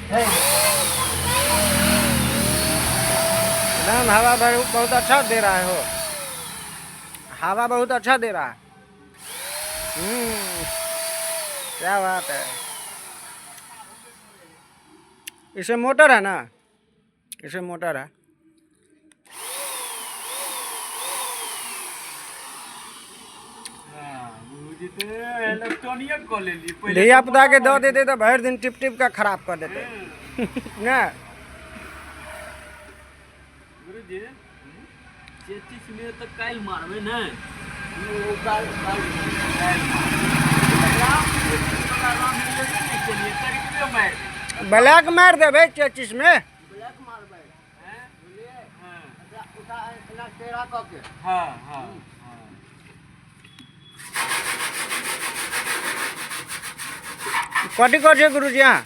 एकदम हवा बहुत अच्छा दे रहा है हो, हवा बहुत अच्छा दे रहा है। क्या बात है। इसे मोटर है ना, इसे मोटर है। धिया पुता के दऽ देते तऽ भरि दिन टिप टिप के खराब कऽ देते ने। गुरुजी, चेचिस में तऽ काल्हि मारबै ने? ब्लैक मारि देबै चेचिस में। ब्लैक मारबै, बुझलियै? एकरा उठा एना टेढ़ा कऽ के। हाँ हाँ। कथी करै छै गुरुजी अहाँ?